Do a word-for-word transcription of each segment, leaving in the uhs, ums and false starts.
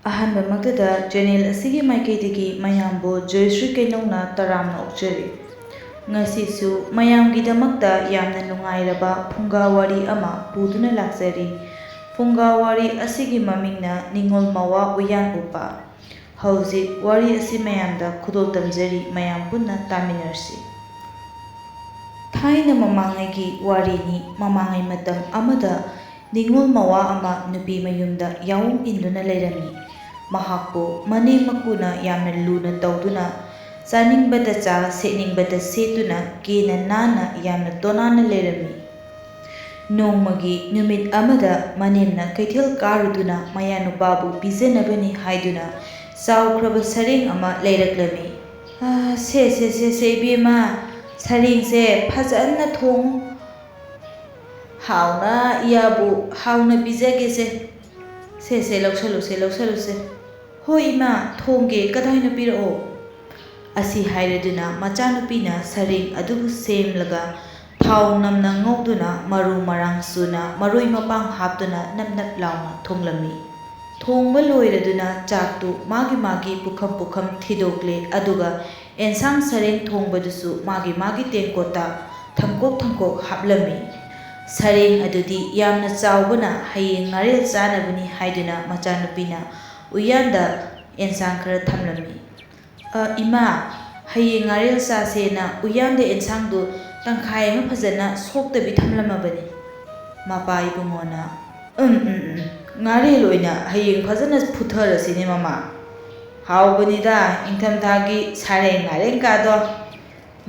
ꯑꯍꯥꯟꯕꯃꯛꯇꯗ channel ꯑꯁꯤꯒꯤ ꯃꯥꯏꯀꯩꯗꯒꯤ ꯃꯌꯥꯝꯕꯨ ꯖꯣꯏꯁ꯭ꯔꯤ ꯀꯩꯅꯧꯅ ꯇꯔꯥꯝꯅ ꯑꯣꯛꯆꯔꯤ꯫ ꯉꯁꯤꯁꯨ ꯃꯌꯥꯝꯒꯤꯗꯃꯛꯇ ꯌꯥꯝꯅ ꯅꯨꯡꯉꯥꯏꯔꯕ ꯐꯨꯡꯒꯥ ꯋꯥꯔꯤ ꯑꯃ ꯄꯨꯗꯨꯅ ꯂꯥꯛꯆꯔꯤ꯫ ꯐꯨꯡꯒꯥ ꯋꯥꯔꯤ ꯑꯁꯤꯒꯤ ꯃꯃꯤꯡꯅ ꯅꯤꯉꯣꯜ ꯃꯋꯥ ꯎꯌꯥꯟ ꯎꯞꯄ꯫ ꯍꯧꯖꯤꯛ ꯋꯥꯔꯤ ꯑꯁꯤ ꯃꯌꯥꯝꯗ ꯈꯨꯗꯣꯜ ꯇꯝꯖꯔꯤ, ꯃꯌꯥꯝ ꯄꯨꯟꯅ ꯇꯥꯃꯤꯟꯅꯔꯁꯤ꯫ ꯊꯥꯏꯅ ꯃꯃꯥꯡꯉꯩꯒꯤ ꯋꯥꯔꯤꯅꯤ꯫ ꯃꯃꯥꯡꯉꯩ ꯃꯇꯝ ꯑꯃꯗ ꯅꯤꯉꯣꯜ ꯃꯋꯥ ꯑꯃ ꯅꯨꯄꯤ ꯃꯌꯨꯝꯗ ꯌꯥꯑꯣꯡ ꯏꯟꯗꯨꯅ ꯂꯩꯔꯝꯃꯤ꯫ ꯃꯍꯥꯛꯄꯨ ꯃꯅꯦꯝ ꯃꯀꯨꯅ ꯌꯥꯝꯅ ꯂꯨꯅ ꯇꯧꯗꯨꯅ, ꯆꯥꯅꯤꯡꯕꯗ ꯆꯥ, ꯁꯦꯠꯅꯤꯡꯕꯗ ꯁꯦꯠꯇꯨꯅ, ꯀꯦꯅ ꯅꯥꯟꯅ, ꯌꯥꯝꯅ ꯇꯣꯅꯥꯟꯅ ꯂꯩꯔꯝꯃꯤ꯫ ꯅꯣꯡꯃꯒꯤ ꯅꯨꯃꯤꯠ ꯑꯃꯗ ꯃꯅꯦꯝꯅ ꯀꯩꯊꯦꯜ ꯀꯥꯔꯨꯗꯨꯅ ꯃꯌꯥꯅꯨꯄꯥꯕꯨ ꯄꯤꯖꯅꯕꯅꯤ ꯍꯥꯏꯗꯨꯅ ꯆꯥꯎꯈ꯭ꯔꯕ ꯁꯔꯦꯡ ꯑꯃ ꯂꯩꯔꯛꯂꯝꯃꯤ꯫ "ꯑꯥ, ꯁꯦ, ꯁꯦ, ꯁꯦ, ꯁꯦ, ꯏꯕꯦꯝꯃ, ꯁꯔꯦꯡꯁꯦ ꯐꯖꯅ ꯊꯣꯡꯉꯨ꯫ ꯍꯥꯎꯅ ꯏꯌꯥꯕꯨ ꯍꯥꯎꯅ ꯄꯤꯖꯒꯦꯁꯦ꯫ ꯁꯦ, ꯁꯦ, ꯂꯧꯁꯜꯂꯨꯁꯦ, ꯂꯧꯁꯜꯂꯨꯁꯦ꯫" "ꯍꯣꯏ ꯏꯃꯥ, ꯊꯣꯡꯒꯦ, ꯀꯗꯥꯏꯅꯣ ꯄꯤꯔꯛꯑꯣ꯫" ꯑꯁꯤ ꯍꯥꯏꯔꯗꯨꯅ ꯃꯆꯥꯅꯨꯄꯤꯅ ꯁꯔꯦꯡ ꯑꯗꯨꯕꯨ ꯁꯦꯝꯂꯒ ꯊꯥꯎ ꯅꯝꯅ ꯉꯧꯗꯨꯅ ꯃꯔꯨ ꯃꯔꯥꯡ ꯁꯨꯅ ꯃꯔꯣꯏ ꯃꯄꯥꯡ ꯍꯥꯞꯇꯨꯅ ꯅꯞ ꯅꯞ ꯂꯥꯎꯅ ꯊꯣꯡꯂꯝꯃꯤ꯫ ꯊꯣꯡꯕ ꯂꯣꯏꯔꯗꯨꯅ ꯆꯥꯛꯇꯨ ꯃꯥꯒꯤ ꯃꯥꯒꯤ ꯄꯨꯈꯝ ꯄꯨꯈꯝ ꯊꯤꯗꯣꯛꯂꯦ, ꯑꯗꯨꯒ ꯑꯦꯟꯁꯥꯡ ꯁꯔꯦꯡ ꯊꯣꯡꯕꯗꯨꯁꯨ ꯃꯥꯒꯤ ꯃꯥꯒꯤ ꯇꯦꯡꯀꯣꯠꯇ ꯊꯪꯀꯣꯛ ꯊꯪꯀꯣꯛ ꯍꯥꯞꯂꯝꯃꯤ꯫ ꯁꯔꯦꯡ ꯑꯗꯨꯗꯤ ꯌꯥꯝꯅ ꯆꯥꯎꯕꯅ ꯍꯌꯦꯡ ꯉꯥꯔꯦꯜ ꯆꯥꯅꯕꯅꯤ ꯍꯥꯏꯗꯨꯅ ꯃꯆꯥꯅꯨꯄꯤꯅ ꯎꯌꯥꯟꯗ ꯑꯦꯟꯁꯥꯡ ꯈꯔ ꯊꯝꯂꯝꯃꯤ꯫ "ꯑ, ꯏꯃꯥ, ꯍꯌꯦꯡ ꯉꯥꯔꯦꯜ ꯆꯥꯁꯦꯅ ꯎꯌꯥꯟꯗ ꯑꯦꯟꯁꯥꯡꯗꯨ ꯇꯪꯈꯥꯏ ꯑꯃ ꯐꯖꯅ ꯁꯣꯛꯇꯕꯤ ꯊꯝꯂꯝꯃꯕꯅꯤ꯫" ꯃꯄꯥ ꯏꯕꯨꯡꯉꯣꯅ, "ꯎꯝ, ꯎꯝ, ꯎꯝ, ꯉꯥꯔꯦꯜ ꯑꯣꯏꯅ ꯍꯌꯦꯡ ꯐꯖꯅ ꯐꯨꯊꯔꯁꯤꯅꯦ ꯃꯃꯥ꯫ ꯍꯥꯎꯕꯅꯤꯗ ꯏꯪꯊꯝꯊꯥꯒꯤ ꯁꯥꯔꯦꯡ ꯉꯥꯔꯦꯟꯀꯥꯗꯣ꯫"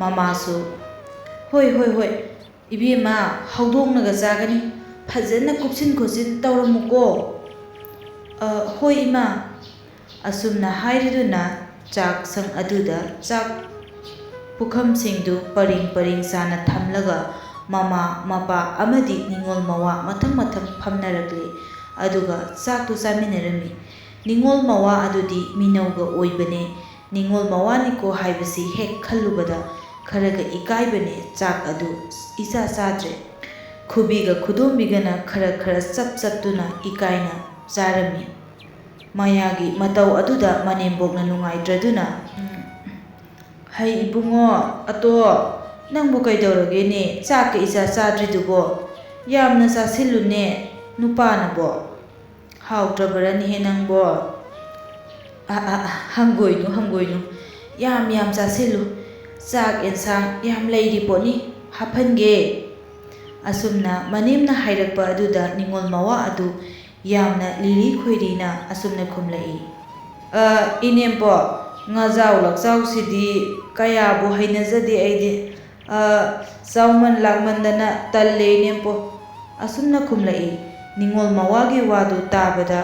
ꯃꯃꯥꯁꯨ, "ꯍꯣꯏ, ꯍꯣꯏ, ꯍꯣꯏ, ꯏꯕꯦꯝꯃ, ꯍꯧꯗꯣꯡꯅꯒ ꯆꯥꯒꯅꯤ꯫ ꯐꯖꯅ ꯀꯨꯞꯁꯤꯟ ꯈꯣꯠꯆꯤꯟ ꯇꯧꯔꯝꯃꯨꯀꯣ꯫" "ꯑ, ꯍꯣꯏ ꯏꯃꯥ꯫" ꯑꯁꯨꯝꯅ ꯍꯥꯏꯔꯗꯨꯅ ꯆꯥꯛꯁꯪ ꯑꯗꯨꯗ ꯆꯥꯛ ꯄꯨꯈꯝꯁꯤꯡꯗꯨ ꯄꯔꯤꯡ ꯄꯔꯤꯡ ꯁꯥꯅ ꯊꯝꯂꯒ ꯃꯃꯥ, ꯃꯄꯥ ꯑꯃꯗꯤ ꯅꯤꯉꯣꯜ ꯃꯋꯥ ꯃꯊꯪ ꯃꯊꯪ ꯐꯝꯅꯔꯛꯂꯦ꯫ ꯑꯗꯨꯒ ꯆꯥꯛꯇꯨ ꯆꯥꯃꯤꯟꯅꯔꯝꯃꯤ꯫ ꯅꯤꯉꯣꯜ ꯃꯋꯥ ꯑꯗꯨꯗꯤ ꯃꯤꯅꯧꯒ ꯑꯣꯏꯕꯅꯦ꯫ ꯅꯤꯉꯣꯜ ꯃꯋꯥꯅꯤꯀꯣ ꯍꯥꯏꯕꯁꯤ ꯍꯦꯛ ꯈꯜꯂꯨꯕꯗ ꯈꯔꯒ ꯏꯀꯥꯏꯕꯅꯦ꯫ ꯆꯥꯛ ꯑꯗꯨ ꯏꯆꯥ ꯆꯥꯗ꯭ꯔꯦ꯫ ꯈꯨꯕꯤꯒ ꯈꯨꯗꯣꯝꯕꯤꯒꯅ ꯈꯔ ꯈꯔ ꯆꯞ ꯆꯞꯇꯨꯅ ꯏꯀꯥꯏꯅ ꯆꯥꯔꯝꯃꯤ꯫ ꯃꯌꯥꯒꯤ ꯃꯇꯧ ꯑꯗꯨꯗ ꯃꯅꯦꯝꯕꯣꯛꯅ ꯅꯨꯡꯉꯥꯏꯇ꯭ꯔꯗꯨꯅ, "ꯎꯝ, ꯍꯩ ꯏꯕꯨꯡꯉꯣ, ꯑꯇꯣ, ꯅꯪꯕꯨ ꯀꯩꯗꯧꯔꯒꯦꯅꯦ? ꯆꯥꯛꯀ ꯏꯆꯥ ꯆꯥꯗ꯭ꯔꯤꯗꯨꯕꯣ? ꯌꯥꯝꯅ ꯆꯥꯁꯤꯜꯂꯨꯅꯦ, ꯅꯨꯄꯥꯅꯕꯣ꯫ ꯍꯥꯎꯇ꯭ꯔꯕꯔꯅꯦꯍꯦ ꯅꯪꯕꯣ? ꯑ, ꯑ, ꯑ, ꯍꯪꯒꯣꯏꯅꯨ, ꯍꯪꯒꯣꯏꯅꯨ꯫ ꯌꯥꯝ ꯌꯥꯝ ꯆꯥꯁꯤꯜꯂꯨ꯫ ꯆꯥꯛ ꯑꯦꯟꯁꯥꯡ ꯌꯥꯝ ꯂꯩꯔꯤ ꯄꯣꯠꯅꯤ, ꯍꯥꯞꯍꯟꯒꯦ꯫" ꯑꯁꯨꯝꯅ ꯃꯅꯦꯝꯅ ꯍꯥꯏꯔꯛꯄ ꯑꯗꯨꯗ ꯅꯤꯉꯣꯜ ꯃꯋꯥ ꯑꯗꯨ ꯌꯥꯝꯅ ꯂꯤꯔꯤ ꯈꯣꯏꯔꯤꯅ ꯑꯁꯨꯝꯅ ꯈꯨꯝꯂꯛꯏ, "ꯑ, ꯏꯅꯦꯝꯄꯣꯛ, ꯉꯥꯖꯥꯎ ꯂꯛꯆꯥꯎꯁꯤꯗꯤ ꯀꯌꯥꯕꯨ ꯍꯩꯅꯖꯗꯦ ꯑꯩꯗꯤ꯫ ꯑ, ꯆꯥꯎꯃꯟ ꯂꯥꯛꯃꯟꯗꯅ ꯇꯜꯂꯦ ꯏꯅꯦꯝꯄꯣꯛ꯫" ꯑꯁꯨꯝꯅ ꯈꯨꯝꯂꯛꯏ꯫ ꯅꯤꯉꯣꯜ ꯃꯋꯥꯒꯤ ꯋꯥꯗꯨ ꯇꯥꯕꯗ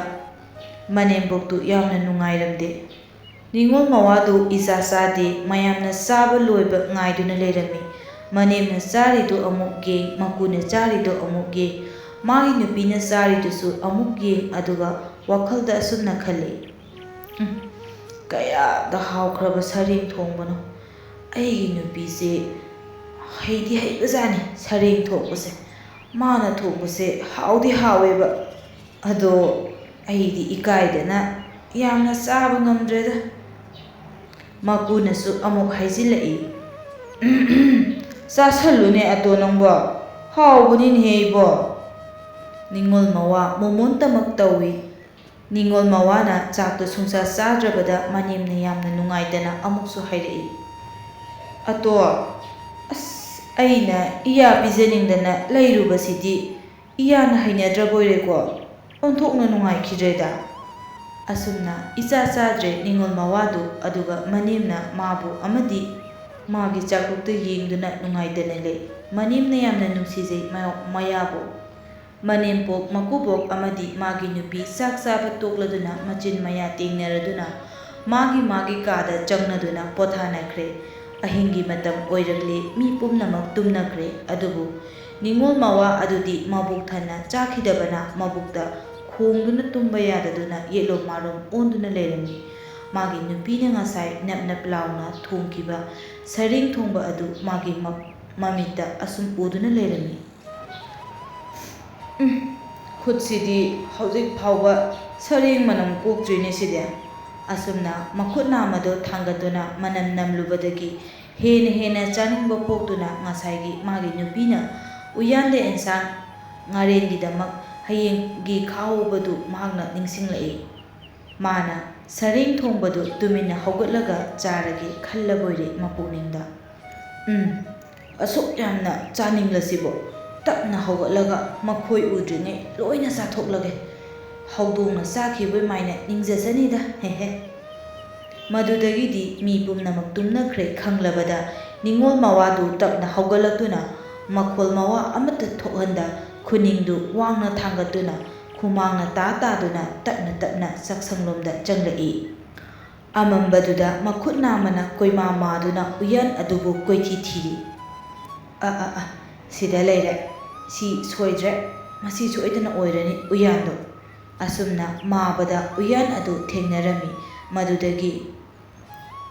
ꯃꯅꯦꯝꯕꯣꯛꯇꯨ ꯌꯥꯝꯅ ꯅꯨꯡꯉꯥꯏꯔꯝꯗꯦ꯫ ꯅꯤꯉꯣꯜ ꯃꯋꯥꯗꯨ ꯏꯆꯥ ꯆꯥꯗꯦ, ꯃꯌꯥꯝꯅ ꯆꯥꯕ ꯂꯣꯏꯕ ꯉꯥꯏꯗꯨꯅ ꯂꯩꯔꯝꯃꯤ꯫ ꯃꯅꯦꯝꯅ ꯆꯥꯔꯤꯗꯨ ꯑꯃꯨꯛ ꯌꯦꯡ, ꯃꯀꯨꯅ ꯆꯥꯔꯤꯗꯨ ꯑꯃꯨꯛ ꯌꯦꯡ, ꯃꯥꯒꯤ ꯅꯨꯄꯤꯅ ꯆꯥꯔꯤꯗꯨꯁꯨ ꯑꯃꯨꯛ ꯌꯦꯡ, ꯑꯗꯨꯒ ꯋꯥꯈꯜꯗ ꯑꯁꯨꯝꯅ ꯈꯜꯂꯤ, "ꯎꯝ, ꯀꯌꯥꯗ ꯍꯥꯎꯈ꯭ꯔꯕ ꯁꯔꯦꯡ ꯊꯣꯡꯕꯅꯣ꯫ ꯑꯩꯒꯤ ꯅꯨꯄꯤꯁꯦ ꯍꯩꯗꯤ ꯍꯩꯕꯖꯥꯠꯅꯤ ꯁꯔꯦꯡ ꯊꯣꯡꯕꯁꯦ꯫ ꯃꯥꯅ ꯊꯣꯡꯕꯁꯦ ꯍꯥꯎꯗꯤ ꯍꯥꯎꯋꯦꯕ꯫ ꯑꯗꯣ ꯑꯩꯗꯤ ꯏꯀꯥꯏꯗꯅ ꯌꯥꯝꯅ ꯆꯥꯕ ꯉꯝꯗ꯭ꯔꯦꯗ꯫" ꯃꯀꯨꯅꯁꯨ ꯑꯃꯨꯛ ꯍꯥꯏꯖꯤꯜꯂꯛꯏ, "ꯆꯥꯁꯜꯂꯨꯅꯦ ꯑꯇꯣ ꯅꯪꯕꯣ, ꯍꯥꯎꯕꯅꯤꯅꯦꯍꯦ ꯏꯕꯣ꯫" ꯅꯤꯉꯣꯜ ꯃꯋꯥ ꯃꯣꯃꯣꯟꯇꯃꯛ ꯇꯧꯏ꯫ ꯅꯤꯉꯣꯜ ꯃꯋꯥꯅ ꯆꯥꯛꯇꯨ ꯁꯨꯡꯆꯥ ꯆꯥꯗ꯭ꯔꯕꯗ ꯃꯅꯦꯝꯅ ꯌꯥꯝꯅ ꯅꯨꯡꯉꯥꯏꯇꯅ ꯑꯃꯨꯛꯁꯨ ꯍꯥꯏꯔꯛꯏ, "ꯑꯇꯣ, ꯑꯁ, ꯑꯩꯅ ꯏꯌꯥ ꯄꯤꯖꯅꯤꯡꯗꯅ ꯂꯩꯔꯨꯕꯁꯤꯗꯤ ꯏꯌꯥꯅ ꯍꯩꯅꯗ꯭ꯔꯕꯣꯏꯔꯦꯀꯣ? ꯑꯣꯟꯊꯣꯛꯅ ꯅꯨꯡꯉꯥꯏꯈꯤꯗ꯭ꯔꯦꯗ꯫" ꯑꯁꯨꯝꯅ ꯏꯆꯥ ꯆꯥꯗ꯭ꯔꯦ ꯅꯤꯉꯣꯜ ꯃꯋꯥꯗꯨ, ꯑꯗꯨꯒ ꯃꯅꯦꯝꯅ ꯃꯥꯕꯨ ꯑꯃꯗꯤ ꯃꯥꯒꯤ ꯆꯥꯛꯂꯨꯛꯇ ꯌꯦꯡꯗꯨꯅ ꯅꯨꯡꯉꯥꯏꯇꯅ ꯂꯩ꯫ ꯃꯅꯦꯝꯅ ꯌꯥꯝꯅ ꯅꯨꯡꯁꯤꯖꯩ ꯃ-, ꯃꯌꯥꯕꯨ꯫ ꯃꯅꯦꯝꯄꯣꯛ, ꯃꯀꯨꯕꯣꯛ ꯑꯃꯗꯤ ꯃꯥꯒꯤ ꯅꯨꯄꯤ ꯆꯥꯛ ꯆꯥꯕ ꯇꯣꯛꯂꯗꯨꯅ ꯃꯆꯤꯟ ꯃꯌꯥ ꯇꯦꯡꯅꯔꯗꯨꯅ ꯃꯥꯒꯤ ꯃꯥꯒꯤ ꯀꯥꯗ ꯆꯪꯅꯗꯨꯅ ꯄꯣꯊꯥꯅꯈ꯭ꯔꯦ꯫ ꯑꯍꯤꯡꯒꯤ ꯃꯇꯝ ꯑꯣꯏꯔꯛꯂꯦ, ꯃꯤ ꯄꯨꯝꯅꯃꯛ ꯇꯨꯝꯅꯈ꯭ꯔꯦ꯫ ꯑꯗꯨꯕꯨ ꯅꯤꯉꯣꯜ ꯃꯋꯥ ꯑꯗꯨꯗꯤ ꯃꯕꯨꯛ ꯊꯟꯅ ꯆꯥꯈꯤꯗꯕꯅ ꯃꯕꯨꯛꯇ ꯈꯣꯡꯗꯨꯅ ꯇꯨꯝꯕ ꯌꯥꯗꯗꯨꯅ ꯌꯦꯠꯂꯣꯝ ꯃꯥꯂꯣꯝ ꯑꯣꯟꯗꯨꯅ ꯂꯩꯔꯝꯃꯤ꯫ ꯃꯥꯒꯤ ꯅꯨꯄꯤꯅ ꯉꯁꯥꯏ ꯅꯞ ꯅꯞ ꯂꯥꯎꯅ ꯊꯣꯡꯈꯤꯕ ꯁꯔꯦꯡ ꯊꯣꯡꯕ ꯑꯗꯨ ꯃꯥꯒꯤ ꯃ-, ꯃꯃꯤꯠꯇ ꯑꯁꯨꯝ ꯎꯗꯨꯅ ꯂꯩꯔꯝꯃꯤ꯫ ꯎꯝ, ꯈꯨꯠꯁꯤꯗꯤ ꯍꯧꯖꯤꯛ ꯐꯥꯎꯕ ꯁꯔꯦꯡ ꯃꯅꯝ ꯀꯣꯛꯇ꯭ꯔꯤꯅꯦ ꯁꯤꯗꯤ꯫ ꯑꯁꯨꯝꯅ ꯃꯈꯨꯠ ꯅꯥꯝꯃꯗꯣ ꯊꯥꯡꯒꯠꯇꯨꯅ ꯃꯅꯝ ꯅꯝꯂꯨꯕꯗꯒꯤ ꯍꯦꯟꯅ ꯍꯦꯟꯅ ꯆꯥꯅꯤꯡꯕ ꯄꯣꯛꯇꯨꯅ ꯉꯁꯥꯏꯒꯤ ꯃꯥꯒꯤ ꯅꯨꯄꯤꯅ ꯎꯌꯥꯟꯗ ꯑꯦꯟꯁꯥꯡ ꯉꯥꯔꯦꯟꯒꯤꯗꯃꯛ ꯍꯌꯦꯡꯒꯤ ꯈꯥꯛꯍꯧꯕꯗꯨ ꯃꯍꯥꯛꯅ ꯅꯤꯡꯁꯤꯡꯂꯛꯏ꯫ ꯃꯥꯅ ꯁꯔꯦꯡ ꯊꯣꯡꯕꯗꯨ ꯇꯨꯃꯤꯟꯅ ꯍꯧꯒꯠꯂꯒ ꯆꯥꯔꯒꯦ ꯈꯜꯂꯕꯣꯏꯔꯦ ꯃꯄꯨꯛꯅꯤꯡꯗ꯫ ꯎꯝ, ꯑꯁꯨꯛ ꯌꯥꯝꯅ ꯆꯥꯅꯤꯡꯂꯁꯤꯕꯣ, ꯇꯞꯅ ꯍꯧꯒꯠꯂꯒ ꯃꯈꯣꯏ ꯎꯗ꯭ꯔꯤꯉꯩ ꯂꯣꯏꯅ ꯆꯥꯊꯣꯛꯂꯒꯦ꯫ ꯍꯧꯗꯣꯡꯅ ꯆꯥꯈꯤꯕ ꯃꯥꯏꯅ ꯅꯤꯡꯖꯁꯅꯤꯗ, ꯍꯦꯍꯦ꯫ ꯃꯗꯨꯗꯒꯤꯗꯤ ꯃꯤ ꯄꯨꯝꯅꯃꯛ ꯇꯨꯝꯅꯈ꯭ꯔꯦ ꯈꯪꯂꯕꯗ ꯅꯤꯡꯉꯣꯜ ꯃꯋꯥꯗꯨ ꯇꯞꯅ ꯍꯧꯒꯠꯂꯛꯇꯨꯅ ꯃꯈꯣꯜ ꯃꯋꯥ ꯑꯃꯠꯇ ꯊꯣꯛꯍꯟꯗ ꯈꯨꯅꯤꯡꯗꯨ ꯋꯥꯡꯅ ꯊꯥꯡꯒꯠꯇꯨꯅ ꯈꯨꯃꯥꯡꯅ ꯇꯥ ꯇꯥꯗꯨꯅ ꯇꯞꯅ ꯇꯞꯅ ꯆꯥꯛꯁꯪꯂꯣꯝꯗ ꯆꯪꯂꯛꯏ꯫ ꯑꯃꯝꯕꯗꯨꯗ ꯃꯈꯨꯠ ꯅꯥꯝꯃꯅ ꯀꯣꯏꯃꯥ ꯃꯥꯗꯨꯅ ꯎꯌꯥꯟ ꯑꯗꯨꯕꯨ ꯀꯣꯏꯊꯤ ꯊꯤꯔꯤ꯫ "ꯑ, ꯑ, ꯑ, ꯁꯤꯗ ꯂꯩꯔꯦ꯫ ꯁꯤ ꯁꯣꯏꯗ꯭ꯔꯦ꯫ ꯃꯁꯤ ꯁꯣꯏꯗꯅ ꯑꯣꯏꯔꯅꯤ ꯎꯌꯥꯟꯗꯣ"꯫ ꯑꯁꯨꯝꯅ ꯃꯥꯕꯗ ꯎꯌꯥꯟ ꯑꯗꯨ ꯊꯦꯡꯅꯔꯝꯃꯤ꯫ ꯃꯗꯨꯗꯒꯤ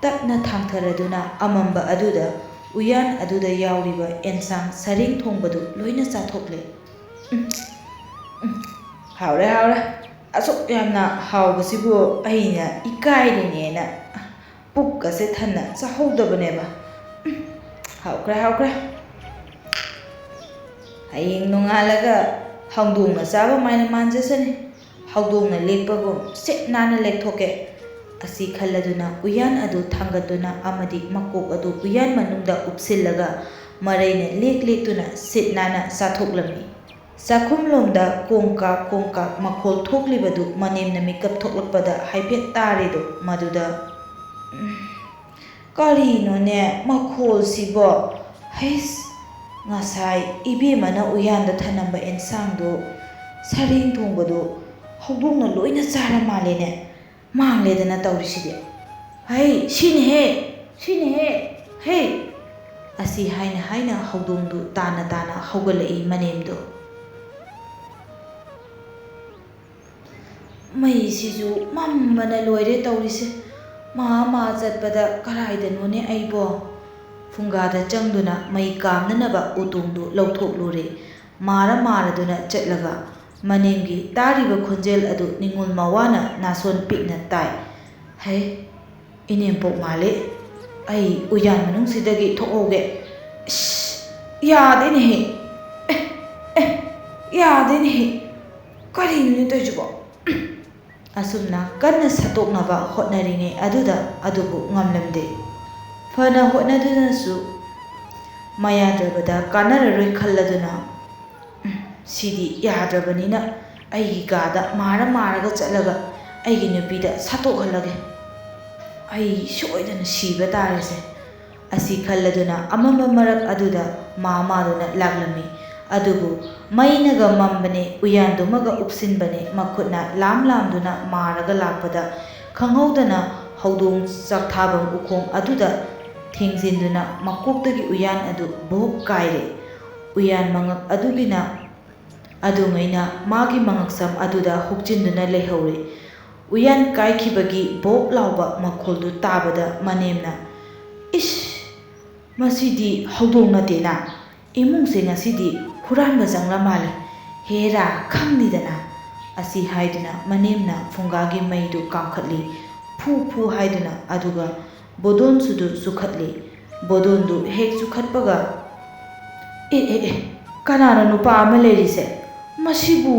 ꯇꯞꯅ ꯊꯥꯡꯊꯔꯗꯨꯅ ꯑꯃꯝꯕ ꯑꯗꯨꯗ ꯎꯌꯥꯟ ꯑꯗꯨꯗ ꯌꯥꯎꯔꯤꯕ ꯑꯦꯟꯁꯥꯡ ꯁꯔꯦꯡ ꯊꯣꯡꯕꯗꯨ ꯂꯣꯏꯅ ꯆꯥꯊꯣꯛꯂꯦ꯫ "ꯎꯝ, ꯎꯝ, ꯍꯥꯎꯔꯦ, ꯍꯥꯎꯔꯦ꯫ ꯑꯁꯨꯛ ꯌꯥꯝꯅ ꯍꯥꯎꯕꯁꯤꯕꯨ ꯑꯩꯅ ꯏꯀꯥꯏꯔꯤꯅꯦꯅ ꯄꯨꯛꯀꯁꯦ ꯊꯟꯅ ꯆꯥꯍꯧꯗꯕꯅꯦꯕ꯫ ꯎꯝ, ꯍꯥꯎꯈ꯭ꯔꯦ, ꯍꯥꯎꯈ꯭ꯔꯦ꯫ ꯍꯌꯦꯡ ꯅꯣꯡꯉꯥꯜꯂꯒ ꯍꯧꯗꯣꯡꯅ ꯆꯥꯕ ꯃꯥꯏꯅ ꯃꯥꯟꯖꯁꯅꯤ꯫ ꯍꯧꯗꯣꯡꯅ ꯂꯦꯛꯄꯒꯨꯝ ꯁꯤꯠ ꯅꯥꯟꯅ ꯂꯦꯛꯊꯣꯛꯀꯦ"꯫ ꯑꯁꯤ ꯈꯜꯂꯗꯨꯅ ꯎꯌꯥꯟ ꯑꯗꯨ ꯊꯥꯡꯒꯠꯇꯨꯅ ꯑꯃꯗꯤ ꯃꯀꯣꯛ ꯑꯗꯨ ꯎꯌꯥꯟ ꯃꯅꯨꯡꯗ ꯎꯞꯁꯤꯜꯂꯒ ꯃꯔꯩꯅ ꯂꯦꯛ ꯂꯦꯛꯇꯨꯅ ꯁꯤꯠ ꯅꯥꯟꯅ ꯆꯥꯊꯣꯛꯂꯝꯃꯤ꯫ ꯆꯥꯛꯈꯨꯝꯂꯣꯝꯗ ꯀꯣꯡꯀꯥꯛ ꯀꯣꯡꯀꯥꯛ ꯃꯈꯣꯜ ꯊꯣꯛꯂꯤꯕꯗꯨ ꯃꯅꯦꯝꯅ ꯃꯤꯀꯞ ꯊꯣꯛꯂꯛꯄꯗ ꯍꯥꯏꯐꯦꯠ ꯇꯥꯔꯤꯗꯨ ꯃꯗꯨꯗ, "ꯎꯝ, ꯀꯔꯤꯅꯣꯅꯦ ꯃꯈꯣꯜꯁꯤꯕꯣ? ꯍꯩꯁ, ꯉꯁꯥꯏ ꯏꯕꯦꯝꯃꯅ ꯎꯌꯥꯟꯗ ꯊꯅꯝꯕ ꯑꯦꯟꯁꯥꯡꯗꯨ, ꯁꯔꯦꯡ ꯊꯣꯡꯕꯗꯨ ꯍꯧꯗꯣꯡꯅ ꯂꯣꯏꯅ ꯆꯥꯔ ꯃꯥꯜꯂꯦꯅꯦ꯫ ꯃꯥꯡꯂꯦꯗꯅ ꯇꯧꯔꯤꯁꯤꯗꯤ꯫ ꯍꯩ, ꯁꯤꯅꯦꯍꯦ, ꯁꯤꯅꯦꯍꯦ, ꯍꯦ!" ꯑꯁꯤ ꯍꯥꯏꯅ ꯍꯥꯏꯅ ꯍꯧꯗꯣꯡꯗꯨ ꯇꯥꯅ ꯇꯥꯅ ꯍꯧꯒꯠꯂꯛꯏ ꯃꯅꯦꯝꯗꯣ꯫ ꯃꯩꯁꯤꯁꯨ ꯃꯝꯕꯅ ꯂꯣꯏꯔꯦ ꯇꯧꯔꯤꯁꯦ꯫ ꯃꯥ ꯃꯥ ꯆꯠꯄꯗ ꯀꯔꯥꯏꯗꯅꯣꯅꯦ ꯑꯩꯕꯣ? ꯐꯨꯡꯒꯥꯗ ꯆꯪꯗꯨꯅ ꯃꯩ ꯀꯥꯝꯅꯅꯕ ꯎꯇꯣꯡꯗꯨ ꯂꯧꯊꯣꯛꯂꯨꯔꯦ꯫ ꯃꯥꯔ ꯃꯥꯔꯗꯨꯅ ꯆꯠꯂꯒ ꯃꯅꯦꯝꯒꯤ ꯇꯥꯔꯤꯕ ꯈꯣꯟꯖꯦꯜ ꯑꯗꯨ ꯅꯤꯡꯉꯣꯜ ꯃꯋꯥꯅ ꯅꯥꯁꯣꯟ ꯄꯤꯛꯅ ꯇꯥꯏ꯫ "ꯍꯩ, ꯏꯅꯦꯝꯄꯣꯛ ꯃꯥꯜꯂꯤ꯫ ꯑꯩ ꯎꯌꯥꯟ ꯃꯅꯨꯡꯁꯤꯗꯒꯤ ꯊꯣꯛꯍꯧꯒꯦ꯫ ꯏꯁ, ꯌꯥꯗꯦꯅꯦꯍꯦ꯫ ꯑꯦ, ꯑꯦ, ꯌꯥꯗꯦꯅꯦꯍꯦ꯫ ꯀꯔꯤꯅꯣꯅꯦ ꯇꯧꯔꯤꯁꯤꯕꯣ?" ꯑꯁꯨꯝꯅ ꯀꯟꯅ ꯁꯠꯇꯣꯛꯅꯕ ꯍꯣꯠꯅꯔꯤꯉꯩ ꯑꯗꯨꯗ ꯑꯗꯨꯕꯨ ꯉꯝꯂꯝꯗꯦ꯫ ꯐꯅ ꯍꯣꯠꯅꯗꯨꯅꯁꯨ ꯃꯌꯥꯗ꯭ꯔꯕꯗ ꯀꯥꯟꯅꯔꯔꯣꯏ ꯈꯜꯂꯗꯨꯅ, "ꯎꯝ, ꯁꯤꯗꯤ ꯌꯥꯗ꯭ꯔꯕꯅꯤꯅ ꯑꯩꯒꯤ ꯀꯥꯗ ꯃꯥꯔ ꯃꯥꯔꯒ ꯆꯠꯂꯒ ꯑꯩꯒꯤ ꯅꯨꯄꯤꯗ ꯁꯠꯇꯣꯛꯍꯜꯂꯒꯦ꯫ ꯑꯩ ꯁꯣꯏꯗꯅ ꯁꯤꯕ ꯇꯥꯔꯦꯁꯦ"꯫ ꯑꯁꯤ ꯈꯜꯂꯗꯨꯅ ꯑꯃꯝꯕ ꯃꯔꯛ ꯑꯗꯨꯗ ꯃꯥ ꯃꯥꯗꯨꯅ ꯂꯥꯛꯂꯝꯃꯤ꯫ ꯑꯗꯨꯕꯨ ꯃꯩꯅꯒ ꯃꯝꯕꯅꯦ, ꯎꯌꯥꯟꯗꯨꯃꯒ ꯎꯞꯁꯤꯟꯕꯅꯦ, ꯃꯈꯨꯠꯅ ꯂꯥꯝ ꯂꯥꯝꯗꯨꯅ ꯃꯥꯔꯒ ꯂꯥꯛꯄꯗ ꯈꯪꯍꯧꯗꯅ ꯍꯧꯗꯣꯡ ꯆꯥꯛꯊꯥꯐꯝ ꯎꯈꯣꯡ ꯑꯗꯨꯗ ꯊꯦꯡꯖꯤꯟꯗꯨꯅ ꯃꯀꯣꯛꯇꯒꯤ ꯎꯌꯥꯟ ꯑꯗꯨ ꯕꯣꯛ ꯀꯥꯏꯔꯦ꯫ ꯎꯌꯥꯟ ꯃꯉꯛ ꯑꯗꯨꯒꯤꯅ ꯑꯗꯨꯉꯩꯅ ꯃꯥꯒꯤ ꯃꯉꯛꯁꯝ ꯑꯗꯨꯗ ꯍꯨꯛꯆꯤꯟꯗꯨꯅ ꯂꯩꯍꯧꯔꯦ꯫ ꯎꯌꯥꯟ ꯀꯥꯏꯈꯤꯕꯒꯤ ꯕꯣꯛ ꯂꯥꯎꯕ ꯃꯈꯣꯜꯗꯨ ꯇꯥꯕꯗ ꯃꯅꯦꯝꯅ, "ꯏꯁ, ꯃꯁꯤꯗꯤ ꯍꯧꯗꯣꯡ ꯅꯠꯇꯦꯅ꯫ ꯏꯃꯨꯡꯁꯦ ꯉꯁꯤꯗꯤ ꯍꯨꯔꯥꯟꯕ ꯆꯪꯂ ꯃꯥꯜꯂꯦ꯫ ꯍꯦꯔꯥ, ꯈꯪꯅꯤꯗꯅ"꯫ ꯑꯁꯤ ꯍꯥꯏꯗꯨꯅ ꯃꯅꯦꯝꯅ ꯐꯨꯡꯒꯥꯒꯤ ꯃꯩꯗꯨ ꯀꯥꯝꯈꯠꯂꯤ꯫ ꯐꯨ ꯐꯨ ꯍꯥꯏꯗꯨꯅ꯫ ꯑꯗꯨꯒ ꯕꯣꯗꯣꯟꯁꯨꯗꯨ ꯆꯨꯈꯠꯂꯤ꯫ ꯕꯣꯗꯣꯟꯗꯨ ꯍꯦꯛ ꯆꯨꯈꯠꯄꯒ, "ꯑꯦ, ꯑꯦ, ꯑꯦ, ꯀꯅꯥꯅꯣ ꯅꯨꯄꯥ ꯑꯃ ꯂꯩꯔꯤꯁꯦ? ꯃꯁꯤꯕꯨ?"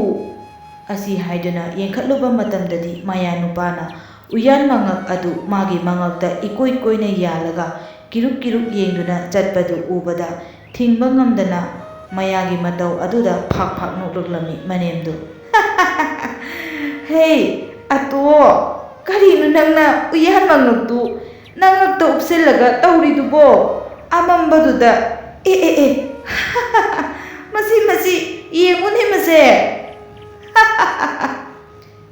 ꯑꯁꯤ ꯍꯥꯏꯗꯨꯅ ꯌꯦꯡꯈꯠꯂꯨꯕ ꯃꯇꯝꯗꯗꯤ ꯃꯌꯥ ꯅꯨꯄꯥꯅ ꯎꯌꯥꯟ ꯃꯉꯛ ꯑꯗꯨ ꯃꯥꯒꯤ ꯃꯉꯛꯇ ꯏꯀꯣꯏ ꯀꯣꯏꯅ ꯌꯥꯜꯂꯒ ꯀꯤꯔꯨꯛ ꯀꯤꯔꯨꯛ ꯌꯦꯡꯗꯨꯅ ꯆꯠꯄꯗꯨ ꯎꯕꯗ ꯊꯤꯡꯕ ꯉꯝꯗꯅ ꯃꯌꯥꯒꯤ ꯃꯇꯧ ꯑꯗꯨꯗ ꯐꯥꯛ ꯐꯥꯛ ꯅꯣꯛꯂꯛꯂꯝꯃꯤ ꯃꯅꯦꯝꯗꯨ꯫ "ꯍꯦ, ꯑꯇꯣ, ꯀꯔꯤꯅꯣ ꯅꯪꯅ ꯎꯌꯥꯟ ꯃꯉꯛꯇꯨ ꯅꯉꯛꯇ ꯎꯞꯁꯤꯜꯂꯒ ꯇꯧꯔꯤꯗꯨꯕꯣ? ꯑꯃꯝꯕꯗꯨꯗ, ꯑꯦ, ꯑꯦ, ꯑꯦ, ꯃꯁꯤ, ꯃꯁꯤ, ꯌꯦꯡꯉꯨꯅꯦ ꯃꯁꯦ!"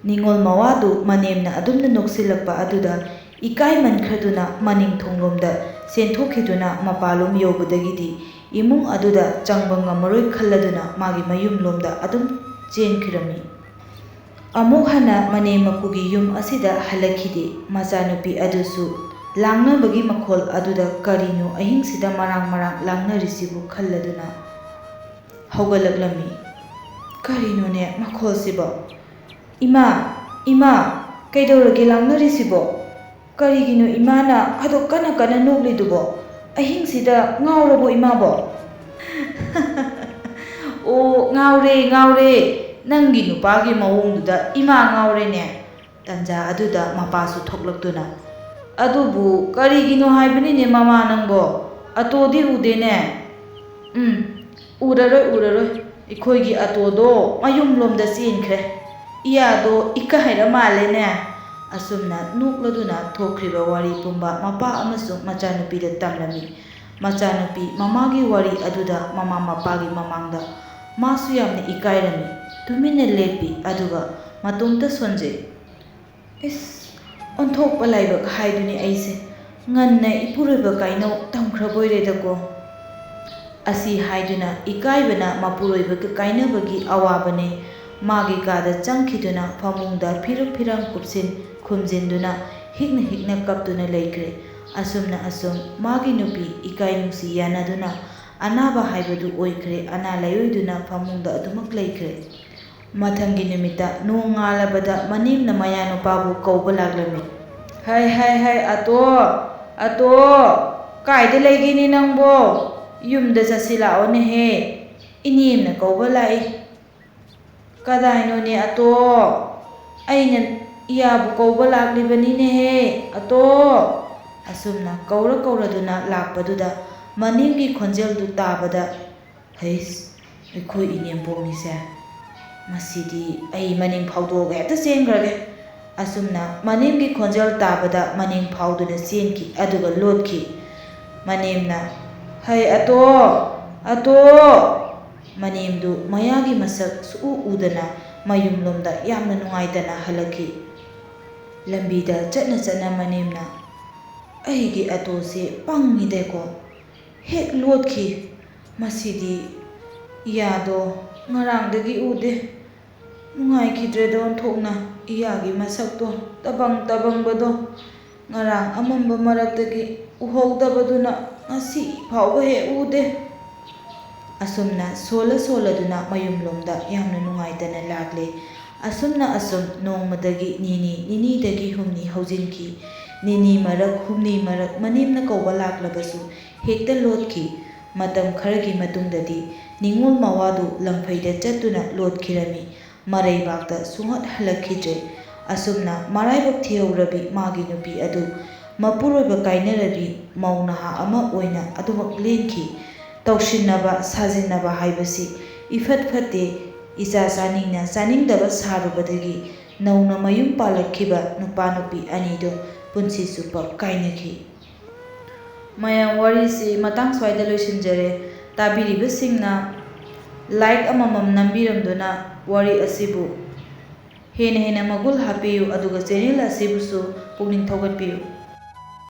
ꯅꯤꯡꯉꯣꯜ ꯃꯋꯥꯗꯨ ꯃꯅꯦꯝꯅ ꯑꯗꯨꯝꯅ ꯅꯣꯛꯁꯤꯜꯂꯛꯄ ꯑꯗꯨꯗ ꯏꯀꯥꯏꯃꯟꯈ꯭ꯔꯗꯨꯅ ꯃꯅꯤꯡ ꯊꯣꯡꯂꯣꯝꯗ ꯆꯦꯟꯊꯣꯛꯈꯤꯗꯨꯅ ꯃꯄꯥꯂꯣꯝ ꯌꯧꯕꯗꯒꯤꯗꯤ ꯏꯃꯨꯡ ꯑꯗꯨꯗ ꯆꯪꯕ ꯉꯝꯃꯔꯣꯏ ꯈꯜꯂꯗꯨꯅ ꯃꯥꯒꯤ ꯃꯌꯨꯝꯂꯣꯝꯗ ꯑꯗꯨꯝ ꯆꯦꯟꯈꯤꯔꯝꯃꯤ꯫ ꯑꯃꯨꯛ ꯍꯟꯅ ꯃꯅꯦꯝ ꯃꯀꯨꯒꯤ ꯌꯨꯝ ꯑꯁꯤꯗ ꯍꯜꯂꯛꯈꯤꯗꯦ꯫ ꯃꯆꯥꯅꯨꯄꯤ ꯑꯗꯨꯁꯨ ꯂꯥꯡꯅꯕꯒꯤ ꯃꯈꯣꯜ ꯑꯗꯨꯗ ꯀꯔꯤꯅꯣ ꯑꯍꯤꯡꯁꯤꯗ ꯃꯔꯥꯡ ꯃꯔꯥꯡ ꯂꯥꯡꯅꯔꯤꯁꯤꯕꯨ ꯈꯜꯂꯗꯨꯅ ꯍꯧꯒꯠꯂꯛꯂꯝꯃꯤ꯫ ꯀꯔꯤꯅꯣꯅꯦ ꯃꯈꯣꯜꯁꯤꯕꯣ? ꯏꯃꯥ, ꯏꯃꯥ, ꯀꯩꯗꯧꯔꯒꯦ ꯂꯥꯡꯅꯔꯤꯁꯤꯕꯣ? ꯀꯔꯤꯒꯤꯅꯣ ꯏꯃꯥꯅ ꯑꯗꯨꯛ ꯀꯟꯅ ꯀꯟꯅ ꯅꯣꯛꯂꯤꯗꯨꯕꯣ? ꯑꯍꯤꯡꯁꯤꯗ ꯉꯥꯎꯔꯕꯣ ꯏꯃꯥꯕꯣ? ꯑꯣ, ꯉꯥꯎꯔꯦ, ꯉꯥꯎꯔꯦ꯫ ꯅꯪꯒꯤ ꯅꯨꯄꯥꯒꯤ ꯃꯑꯣꯡꯗꯨꯗ ꯏꯃꯥ ꯉꯥꯎꯔꯦꯅꯦ꯫ ꯇꯟꯖꯥ ꯑꯗꯨꯗ ꯃꯄꯥꯁꯨ ꯊꯣꯛꯂꯛꯇꯨꯅ, "ꯑꯗꯨꯕꯨ ꯀꯔꯤꯒꯤꯅꯣ ꯍꯥꯏꯕꯅꯤꯅꯦ ꯃꯃꯥ ꯅꯪꯕꯣ? ꯑꯇꯣꯗꯤ ꯎꯗꯦꯅꯦ?" "ꯎꯝ, ꯎꯔꯔꯣꯏ, ꯎꯔꯔꯣꯏ꯫ ꯑꯩꯈꯣꯏꯒꯤ ꯑꯇꯣꯗꯣ ꯃꯌꯨꯝꯂꯣꯝꯗ ꯆꯦꯟꯈ꯭ꯔꯦ꯫ ꯏꯌꯥꯗꯣ ꯏꯀꯥꯏꯔ ꯃꯥꯜꯂꯦꯅꯦ꯫" ꯑꯁꯨꯝꯅ ꯅꯣꯛꯂꯗꯨꯅ ꯊꯣꯛꯈ꯭ꯔꯤꯕ ꯋꯥꯔꯤ ꯄꯨꯝꯕ ꯃꯄꯥ ꯑꯃꯁꯨꯡ ꯃꯆꯥꯅꯨꯄꯤꯗ ꯇꯝꯂꯝꯃꯤ꯫ ꯃꯆꯥꯅꯨꯄꯤ ꯃꯃꯥꯒꯤ ꯋꯥꯔꯤ ꯑꯗꯨꯗ ꯃꯃꯥ ꯃꯄꯥꯒꯤ ꯃꯃꯥꯡꯗ ꯃꯥꯁꯨ ꯌꯥꯝꯅ ꯏꯀꯥꯏꯔꯝꯃꯤ꯫ ꯇꯨꯃꯤꯟꯅ ꯂꯦꯞꯄꯤ, ꯑꯗꯨꯒ ꯃꯇꯣꯝꯇ ꯁꯣꯟꯖꯩ꯫ "ꯏꯁ, ꯑꯣꯟꯊꯣꯛꯄ ꯂꯥꯏꯕꯛ ꯍꯥꯏꯗꯨꯅꯤ ꯑꯩꯁꯦ꯫ ꯉꯟꯅ ꯏꯄꯨꯔꯣꯏꯕ ꯀꯥꯏꯅꯧ ꯇꯝꯈ꯭ꯔꯕꯣꯏꯔꯦꯗꯀꯣ꯫" ꯑꯁꯤ ꯍꯥꯏꯗꯨꯅ ꯏꯀꯥꯏꯕꯅ ꯃꯄꯨꯔꯣꯏꯕꯒ ꯀꯥꯏꯅꯕꯒꯤ ꯑꯋꯥꯕꯅꯦ꯫ ꯃꯥꯒꯤ ꯀꯥꯗ ꯆꯪꯈꯤꯗꯨꯅ ꯐꯃꯨꯡꯗ ꯐꯤꯔꯨꯛ ꯐꯤꯔꯥꯡ ꯀꯨꯞꯁꯤꯟ ꯈꯨꯝꯖꯤꯟꯗꯨꯅ ꯍꯤꯛꯅ ꯍꯤꯛꯅ ꯀꯞꯇꯨꯅ ꯂꯩꯈ꯭ꯔꯦ꯫ ꯑꯁꯨꯝꯅ ꯑꯁꯨꯝ ꯃꯥꯒꯤ ꯅꯨꯄꯤ ꯏꯀꯥꯏ ꯅꯨꯡꯁꯤ ꯌꯥꯅꯗꯨꯅ ꯑꯅꯥꯕ ꯍꯥꯏꯕꯗꯨ ꯑꯣꯏꯈ꯭ꯔꯦ꯫ ꯑꯅꯥ ꯂꯥꯏꯑꯣꯏꯗꯨꯅ ꯐꯃꯨꯡꯗ ꯑꯗꯨꯃꯛ ꯂꯩꯈ꯭ꯔꯦ꯫ ꯃꯊꯪꯒꯤ ꯅꯨꯃꯤꯠꯇ ꯅꯣꯡꯉꯥꯜꯂꯕꯗ ꯃꯅꯦꯝꯅ ꯃꯌꯥꯅꯨꯄꯥꯕꯨ ꯀꯧꯕ ꯂꯥꯛꯂꯝꯃꯤ꯫ "ꯍꯥꯏ, ꯍꯥꯏ, ꯍꯥꯏ, ꯑꯇꯣ, ꯑꯇꯣ, ꯀꯥꯏꯗ ꯂꯩꯒꯦꯅꯦ ꯅꯪꯕꯣ? ꯌꯨꯝꯗ ꯆꯠꯁꯤ ꯂꯥꯛꯑꯣꯅꯦꯍꯦ, ꯏꯅꯦꯝꯅ ꯀꯧꯕ ꯂꯥꯛꯏ꯫" "ꯀꯗꯥꯏꯅꯣꯅꯦ ꯑꯇꯣ? ꯑꯩꯅ ꯏꯌꯥꯕꯨ ꯀꯧꯕ ꯂꯥꯛꯂꯤꯕꯅꯤꯅꯦꯍꯦ, ꯑꯇꯣ!" ꯑꯁꯨꯝꯅ ꯀꯧꯔ ꯀꯧꯔꯗꯨꯅ ꯂꯥꯛꯄꯗꯨꯗ ꯃꯅꯦꯝꯒꯤ ꯈꯣꯟꯖꯦꯜꯗꯨ ꯇꯥꯕꯗ, "ꯍꯩꯁ, ꯑꯩꯈꯣꯏ ꯏꯅꯦꯝꯄꯣꯛꯅꯤꯁꯦ꯫ ꯃꯁꯤꯗꯤ ꯑꯩ ꯃꯅꯤꯡ ꯐꯥꯎꯗꯣꯛꯑꯒ ꯍꯦꯛꯇ ꯆꯦꯟꯈ꯭ꯔꯒꯦ꯫" ꯑꯁꯨꯝꯅ ꯃꯅꯦꯝꯒꯤ ꯈꯣꯟꯖꯦꯜ ꯇꯥꯕꯗ ꯃꯅꯤꯡ ꯐꯥꯎꯗꯨꯅ ꯆꯦꯟꯈꯤ, ꯑꯗꯨꯒ ꯂꯣꯠꯈꯤ꯫ ꯃꯅꯦꯝꯅ, "ꯍꯩ, ꯑꯇꯣ! ꯑꯇꯣ!" ꯃꯅꯦꯝꯗꯨ ꯃꯌꯥꯒꯤ ꯃꯁꯛ ꯁꯨꯛꯎ ꯎꯗꯅ ꯃꯌꯨꯝꯂꯣꯝꯗ ꯌꯥꯝꯅ ꯅꯨꯡꯉꯥꯏꯇꯅ ꯍꯜꯂꯛꯈꯤ꯫ ꯂꯝꯕꯤꯗ ꯆꯠꯅ ꯆꯠꯅ ꯃꯅꯦꯝꯅ, "ꯑꯩꯒꯤ ꯑꯇꯣꯁꯦ ꯄꯪꯉꯤꯗꯦꯀꯣ꯫ ꯍꯦꯛ ꯂꯣꯠꯈꯤ꯫ ꯃꯁꯤꯗꯤ ꯏꯌꯥꯗꯣ ꯉꯔꯥꯡꯗꯒꯤ ꯎꯗꯦ꯫ ꯅꯨꯡꯉꯥꯏꯈꯤꯗ꯭ꯔꯦꯗ ꯑꯣꯟꯊꯣꯛꯅ꯫ ꯏꯌꯥꯒꯤ ꯃꯁꯛꯇꯣ ꯇꯕꯪ ꯇꯕꯪꯕꯗꯣ꯫ ꯉꯔꯥꯡ ꯑꯃꯝꯕ ꯃꯔꯛꯇꯒꯤ ꯎꯍꯧꯗꯕꯗꯨꯅ ꯉꯁꯤ ꯐꯥꯎꯕ ꯍꯦꯛ ꯎꯗꯦ꯫" ꯑꯁꯨꯝꯅ ꯁꯣꯜꯂ ꯁꯣꯜꯂꯗꯨꯅ ꯃꯌꯨꯝꯂꯣꯝꯗ ꯌꯥꯝꯅ ꯅꯨꯡꯉꯥꯏꯇꯅ ꯂꯥꯛꯂꯦ꯫ ꯑꯁꯨꯝꯅ ꯑꯁꯨꯝ ꯅꯣꯡꯃꯗꯒꯤ ꯅꯤꯅꯤ, ꯅꯤꯅꯤꯗꯒꯤ ꯍꯨꯝꯅꯤ ꯍꯧꯖꯤꯟꯈꯤ꯫ ꯅꯤꯅꯤ ꯃꯔꯛ, ꯍꯨꯝꯅꯤ ꯃꯔꯛ ꯃꯅꯦꯝꯅ ꯀꯧꯕ ꯂꯥꯛꯂꯕꯁꯨ ꯍꯦꯛꯇ ꯂꯣꯠꯈꯤ꯫ ꯃꯇꯝ ꯈꯔꯒꯤ ꯃꯇꯨꯡꯗꯗꯤ ꯅꯤꯡꯉꯣꯜ ꯃꯋꯥꯗꯨ ꯂꯪꯐꯩꯗ ꯆꯠꯇꯨꯅ ꯂꯣꯠꯈꯤꯔꯝꯃꯤ꯫ ꯃꯔꯩꯕꯥꯛꯇ ꯁꯨꯡꯍꯠ ꯍꯜꯂꯛꯈꯤꯗ꯭ꯔꯦ꯫ ꯑꯁꯨꯝꯅ ꯃꯔꯥꯏꯕꯛ ꯊꯤꯍꯧꯔꯕꯤ ꯃꯥꯒꯤ ꯅꯨꯄꯤ ꯑꯗꯨ ꯃꯄꯨꯔꯣꯏꯕ ꯀꯥꯏꯅꯔꯕꯤ ꯃꯧ ꯅꯍꯥ ꯑꯃ ꯑꯣꯏꯅ ꯑꯗꯨꯃꯛ ꯂꯦꯟꯈꯤ꯫ ꯇꯧꯁꯤꯟꯅꯕ, ꯁꯥꯖꯤꯟꯅꯕ ꯍꯥꯏꯕꯁꯤ ꯏꯐꯠ ꯐꯠꯇꯦ꯫ ꯏꯆꯥ ꯆꯥꯅꯤꯡꯅ ꯆꯥꯅꯤꯡꯗꯕ ꯁꯥꯔꯨꯕꯗꯒꯤ ꯅꯧꯅ ꯃꯌꯨꯝ ꯄꯥꯜꯂꯛꯈꯤꯕ ꯅꯨꯄꯥ ꯅꯨꯄꯤ ꯑꯅꯤꯗꯨ ꯄꯨꯟꯁꯤ ꯆꯨꯞꯄ ꯀꯥꯏꯅꯈꯤ꯫ ꯃꯌꯥꯝ, ꯋꯥꯔꯤꯁꯤ ꯃꯇꯥꯡ ꯁ꯭ꯋꯥꯏꯗ ꯂꯣꯏꯁꯤꯟꯖꯔꯦ꯫ ꯇꯥꯕꯤꯔꯤꯕꯁꯤꯡꯅ like ꯑꯃꯃꯝ ꯅꯝꯕꯤꯔꯝꯗꯨꯅ ꯋꯥꯔꯤ ꯑꯁꯤꯕꯨ ꯍꯦꯟꯅ ꯍꯦꯟꯅ ꯃꯒꯨꯜ ꯍꯥꯞꯄꯤꯌꯨ, ꯑꯗꯨꯒ channel ꯑꯁꯤꯕꯨꯁꯨ ꯄꯨꯛꯅꯤꯡ ꯊꯧꯒꯠꯄꯤꯌꯨ꯫